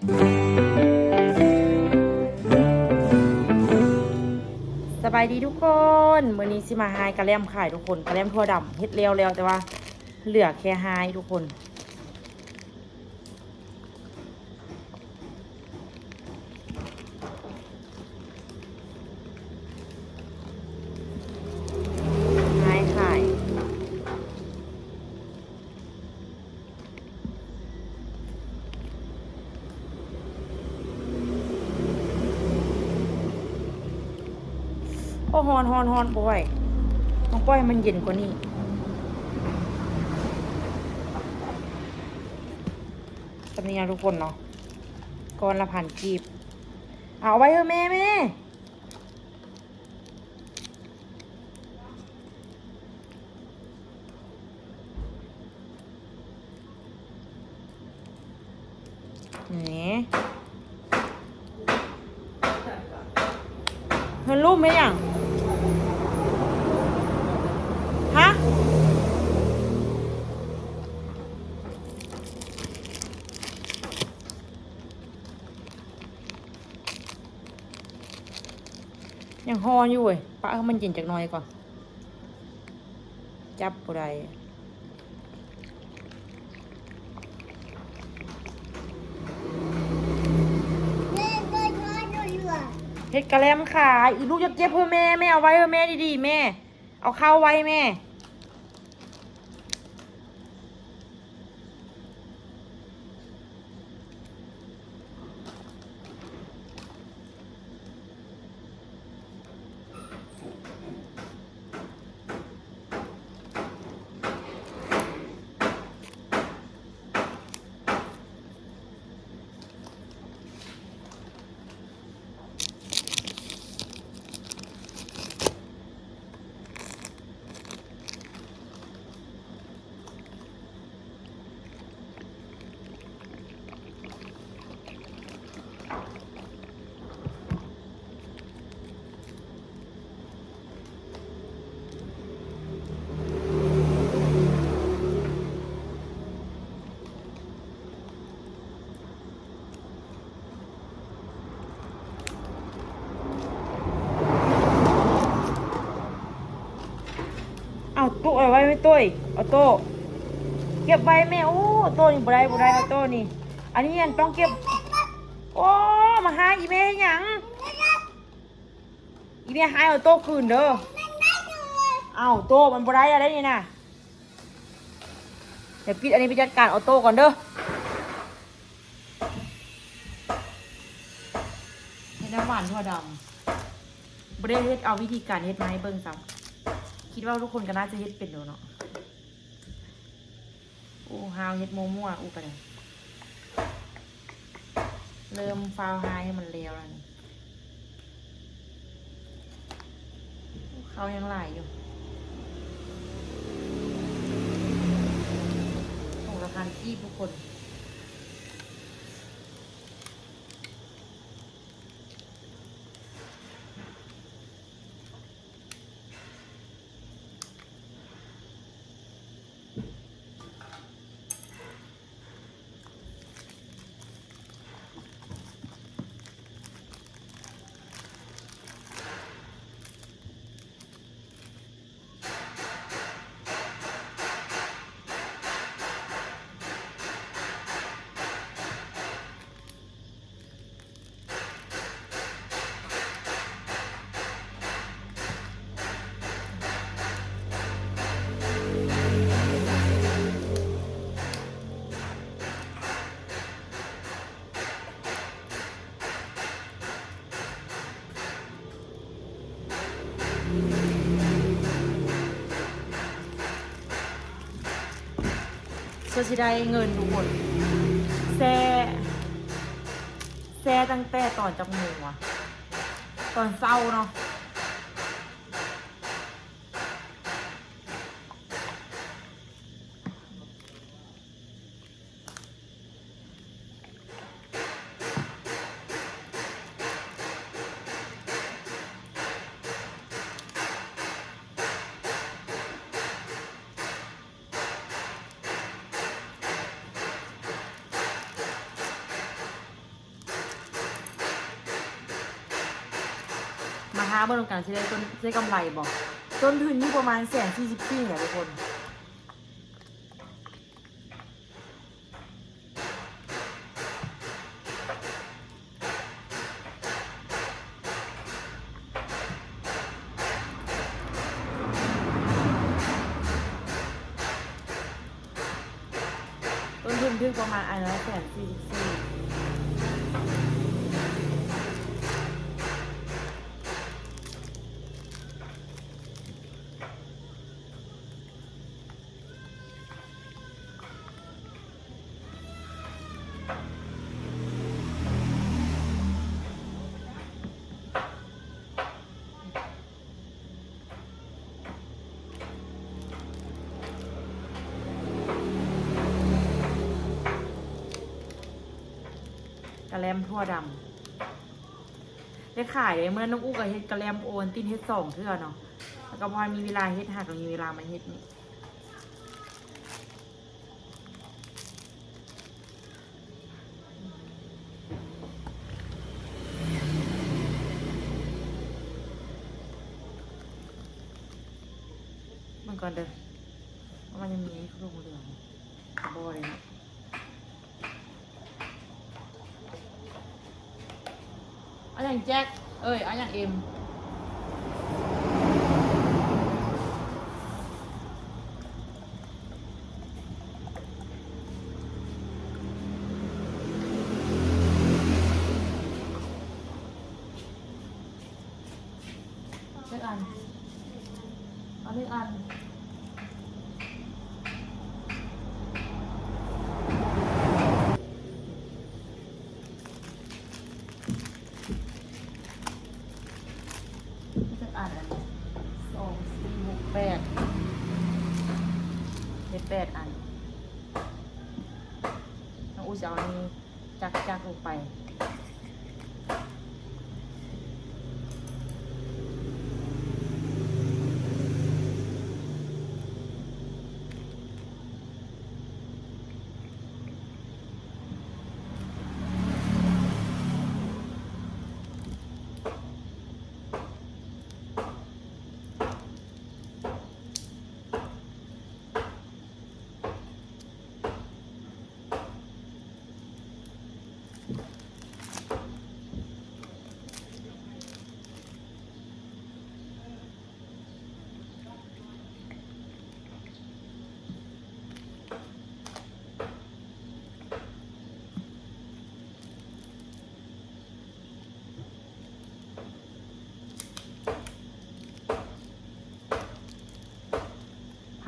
ສະບາຍດີທຸກຄົນ ມື້ນີ້ຊິມາຫາຍກະແລັມຂາຍທຸກຄົນ ກະແລັມຖົ່ວດຳ ເຮັດແລ້ວແລ້ວ ແຕ່ວ່າເຫຼືອແຄ່ຫາຍທຸກຄົນ. ຫາຍຂາຍ ໂອ້ ຮ້ອນ ຮ້ອນ ຮ້ອນ ບໍ່ໄຫວ ຕ້ອງປ່ອຍໃຫ້ມັນເຢັນກວ່ານີ້. ສ່ຳນີ້ເນາະທຸກຄົນເນາະ ກ້ອນລະພັນກີບ. ເອົາໄວ້ເຮີແມ່ ແມ່ ນີ້ ເຮືອນລຸ່ມເຮັດຫຍັງ? ຮະ? ຍັງຮ້ອນຢູ່ເວີຍ ປະໃຫ້ມັນເຢັນຈັກໜ່ອຍກ່ອນ. ຈັບບໍ່ໄດ້ ເຮັດກະແລັມຂາຍ. ອີລູກ ຢ່າເກັບເຮີແມ່ ແມ່ເອົາໄວ້ເຮີແມ່ດີໆ ແມ່ ເອົາເຂົ້າໄວ້ແມ່. ເອົາໂຕະໄວ້ ໄວ້ໂຕະ ເອົາໂຕະ ເກັບໄວ້ແມ່. ໂອ້ ໂຕະນີ້ບໍ່ໄດ້ ບໍ່ໄດ້ ເອົາໂຕະນີ້ ອັນນີ້ອັນຕ້ອງເກັບ. ໂອ້ ມາຫາອີແມ່ເຮັດຫຍັງ? ອີແມ່ຫາຍ ເອົາໂຕະຄືນເດີ. ເອົາໂຕະ ມັນບໍ່ໄດ້ແລ້ວເດ້ນີ້ນະ. ດຽວປິດອັນນີ້ໄປຈັດການເອົາໂຕະກ່ອນເດີ. ເຮັດນ້ຳຫວານຖົ່ວດຳ ບໍ່ໄດ້ເຮັດ ເອົາວິທີການເຮັດມາໃຫ້ເບິ່ງຊ້ຳ. ຄິດວ່າທຸກຄົນກໍໜ້າຈະເຮັດເປັນແລ້ວເນາະ. ໂອ້ ຫາວເຮັດມົວໆ ອຸປະເດ ເລີ່ມຟ້າວຫາຍໃຫ້ມັນແລ້ວແລ້ວນີ້. ເຂົ້າຍັງຫຼາຍຢູ່ ຖົງລະພັນກີບທຸກຄົນ. ເພື່ອຊິໄດ້ເງິນທຸກຄົນ ແຊ່ ແຊ່ຕັ້ງແຕ່ຕອນຈັກໂມງວະ? ຕອນເຊົ້າເນາະ. ເ ມາຫາເບິ່ງນຳກັນ ຊິໄດ້ຕົ້ນ ຊິໄດ້ກຳໄລບໍ່? ຕົ້ນທຶນຢູ່ປະມານແສນສີ່ສິບສີ່ແຫຼະທຸກຄົນ. ຕົ້ນທຶນຖືກປະມານອັນລະແສນສີ່ສິບສີ່. ກະແລັມຖົ່ວດຳ ໄດ້ຂາຍເດ້. ເມື່ອນັ້ນນ້ອງອຸກະເຮັດກະແລັມໂອວັນຕິນ ເຮັດສອງເທື່ອເນາະ ແລ້ວກໍບໍ່ທັນມີເວລາເຮັດ ຫາກໍມີເວລາມາເຮັດນີ້. ເບິ່ງກ່ອນເດີ ວ່າມັນຍັງມີໂຄງເຫຼືອບໍ່ເດເນາະ. ເອົາຫຍັງແຈັກເອີຍ ເອົາຫຍັງເອັມ? ເລືອກອັນ ເອົາເລືອກອັນ. ຈັກອັນ ອັນນີ້ ສອງ ສີ່ ຫົກ ແປດ ເຮັດແປດອັນ. ນ້ອງອູຈະເອົາອັນນີ້ ຈັກໆລົງໄປ.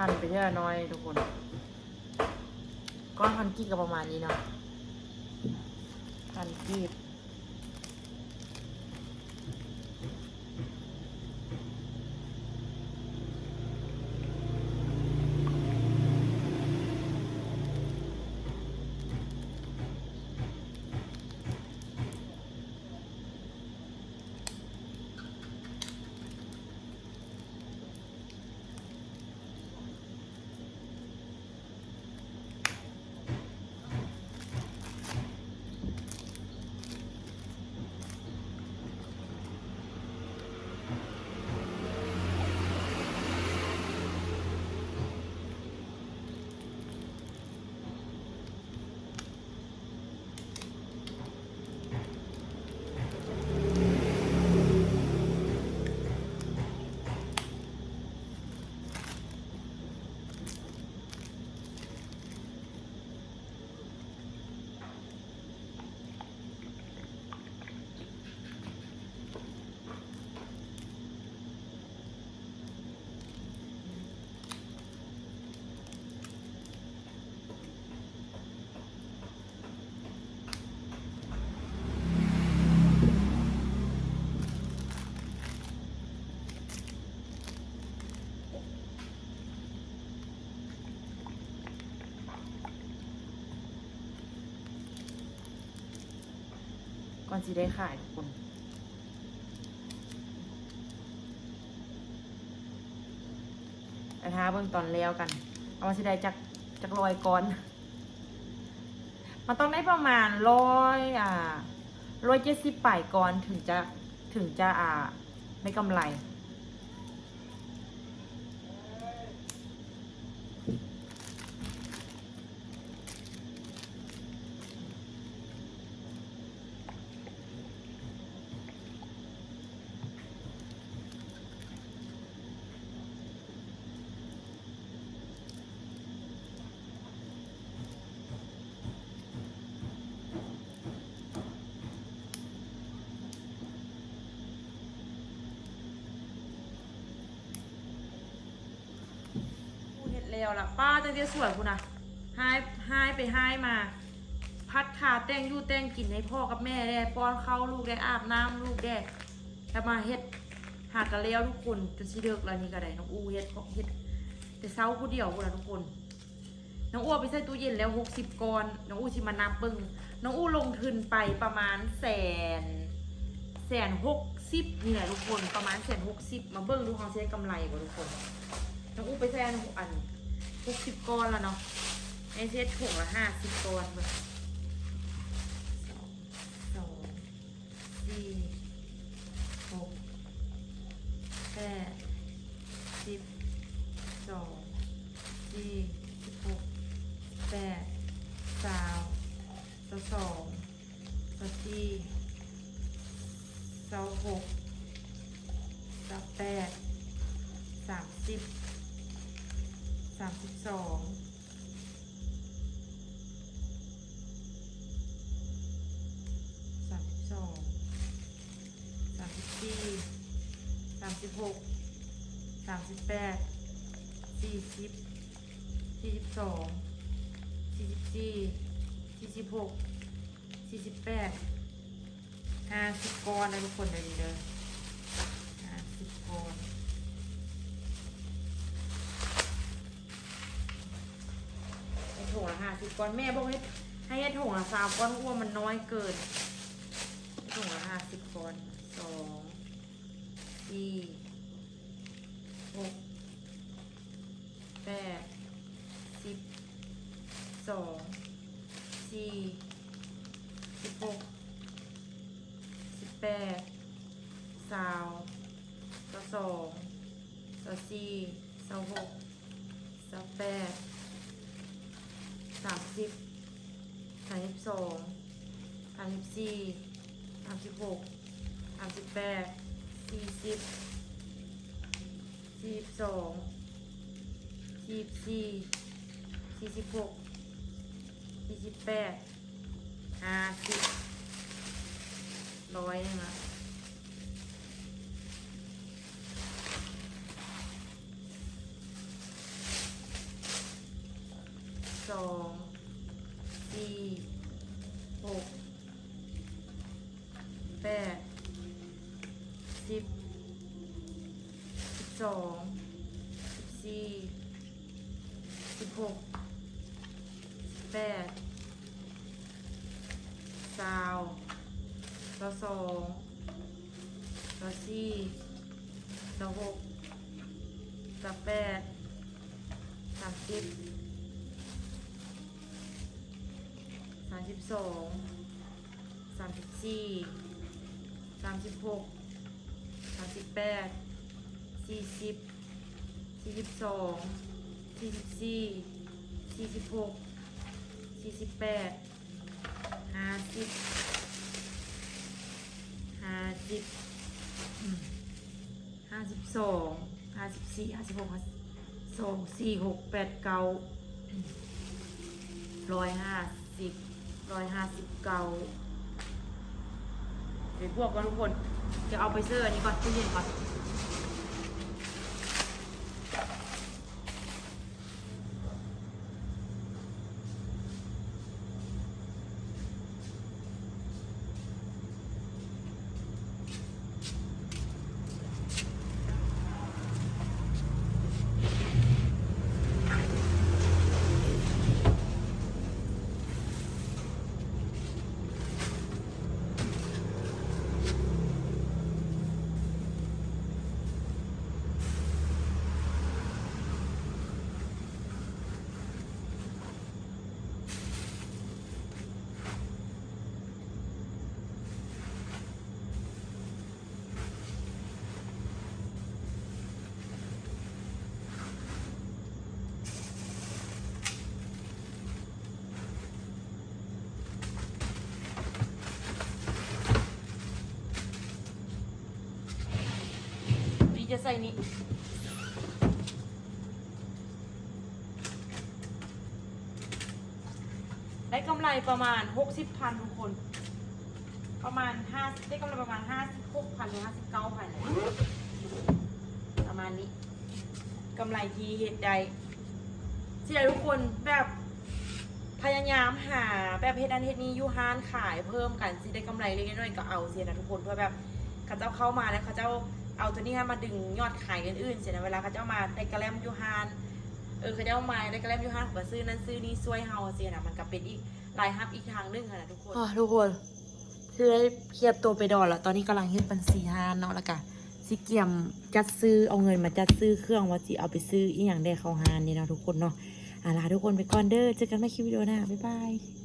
ພັນໄປເທື່ອໜ້ອຍທຸກຄົນ. ກ້ອນພັນກີບກໍປະມານນີ້ເນາະ ພັນກີບ. ກ່ອນຊິໄດ້ຂາຍທຸກຄົນ. ໄປຖ້າເບິ່ງຕອນແລ້ວກັນ ເອົາວ່າຊິໄດ້ຈັກ ຈັກຮ້ອຍກ້ອນ. ມັນຕ້ອງໄດ້ປະມານຮ້ອຍ ອ່າ ຮ້ອຍເຈັດສິບປາຍກ້ອນ ເຖິງຈະ ເຖິງຈະ ອ່າ ได้กำไร เฮ็ดแล้วล่ะ ป้า ตั้งแต่สวยพุ้นนะ หาย หายไปหายมา ผัดขาแต่งอยู่แต่งกินให้พ่อกับแม่แด่ ป้อนข้าวลูกแด่ อาบน้ำลูกแด่ ถ้ามาเฮ็ด หากะแล้วทุกคน จนสิเลิกแล้ว นี่ก็ได้ น้องอู้เฮ็ด เฮ็ดแต่เช้าผู้เดียวพุ้นนะทุกคน น้องอู้เอาไปใส่ตู้เย็นแล้วหกสิบก้อน น้องอู้สิมานับเบิ่ง น้องอู้ลงทุนไปประมาณแสน แสนหกสิบนี่แหละทุกคน ประมาณแสนหกสิบ มาเบิ่งดูเฮาสิได้กำไรบ่ทุกคน น้องอู้ไปใส่อัน อันหกสิบก้อนแล้วเนาะ ให้เฮ็ดถุงละห้าสิบก้อนเบิ่ง สอง สี่ หก แปด สิบ สอง สี่ สิบหก แปด ซาว ซาวสอง ซาวสี่ ซาวหก ซาวแปด สามสิบ สามสิบสอง สามสิบสอง สามสิบสี่ สามสิบหก สามสิบแปด สี่สิบ สี่สิบสอง สี่สิบสี่ สี่สิบหก สี่สิบแปด ห้าสิบก้อนนะทุกคน เด้อ เด้อ ห้าสิบก้อน ให้ถุงละห้าสิบก้อน แม่บอกให้ ให้เฮ็ดถุงละซาวก้อน อ้วนมันน้อยเกิน ถุงละห้าสิบก้อน สอง สี่ หก แปด สิบ สอง สี่ สิบหก สิบแปด ซาว ซาวสอง ซาวสี่ ซาวหก ซาวแปด สามสิบ สามสิบสอง สามสิบสี่ สามสิบหก สามสิบแปด สี่สิบ สี่สิบสอง สี่สิบสี่ สี่สิบหก สี่สิบแปด ห้าสิบ ร้อยหนึ่งละ สอง สี่ หก แปด สิบ สิบสอง สิบสี่ สิบหก สิบแปด ซาว ซาวสอง ซาวสี่ ซาวหก ซาวแปด สามสิบ สามสิบสอง สามสิบสี่ สามสิบหก สามสิบแปด สี่สิบ สี่สิบสอง สี่สิบสี่ สี่สิบหก สี่สิบแปด ห้าสิบ ห้าสิบ ห้าสิบสอง ห้าสิบสี่ ห้าสิบหก ห้าสิบ สอง สี่ หก แปด เก้า ร้อยห้าสิบ ร้อยห้าสิบเก้า ไปบวกก่อนทุกคน จะเอาไปเซอร์อันนี้ก่อน ตู้เย็นก่อน เ ຢ່າໃສ່ນີ້ ໄດ້ກຳໄລປະມານຫົກສິບພັນທຸກຄົນ ປະມານຫ້າ ໄດ້ກຳໄລປະມານຫ້າສິບຫົກພັນ ຫຼື ຫ້າສິບເກົ້າພັນ ປະມານນີ້ ກຳໄລທີ່ເຮັດໄດ້ ຊິໃຫ້ທຸກຄົນແບບພະຍາຍາມຫາແບບເຮັດນັ້ນເຮັດນີ້ຢູ່ຮ້ານຂາຍເພີ່ມກັນ ຊິໄດ້ກຳໄລເລັກໆນ້ອຍໆກໍເອົາຊີ້ນະທຸກຄົນ ເພື່ອແບບເຂົາເຈົ້າເຂົ້າມາແລ້ວ ເຂົາເຈົ້າເອົາໂຕນີ້ມາດຶງຍອດຂາຍອື່ນໆຊີ້ນະ ເວລາເຂົາເຈົ້າມາໄດ້ກະແລັມຢູ່ຮ້ານ ເອີ ເຂົາເຈົ້າມາໄດ້ກະແລັມຢູ່ຮ້ານ ເຂົາກໍຊື້ນັ້ນຊື້ນີ້ຊ່ວຍເຮົາຊີ້ນະ ມັນກໍເປັນອີກລາຍຮັບອີກທາງໜຶ່ງຫັ້ນນະທຸກຄົນ ໂອ້ ທຸກຄົນ ຄືໄດ້ກຽມໂຕໄປດອນລະ ຕອນນີ້ກຳລັງເຮັດບັນຊີຮ້ານເນາະ ແລ້ວກະຊິກຽມຈັດຊື້ ເອົາເງິນມາຈັດຊື້ເຄື່ອງ ວ່າຊິເອົາໄປຊື້ອີ່ຫຍັງແດ່ເຂົ້າຮ້ານນີ້ເນາະທຸກຄົນເນາະ ອາ ລາທຸກຄົນໄປກ່ອນເດີ ເຈີກັນໃໝ່ຄລິບວິດີໂອໜ້າ ບາຍບາຍ.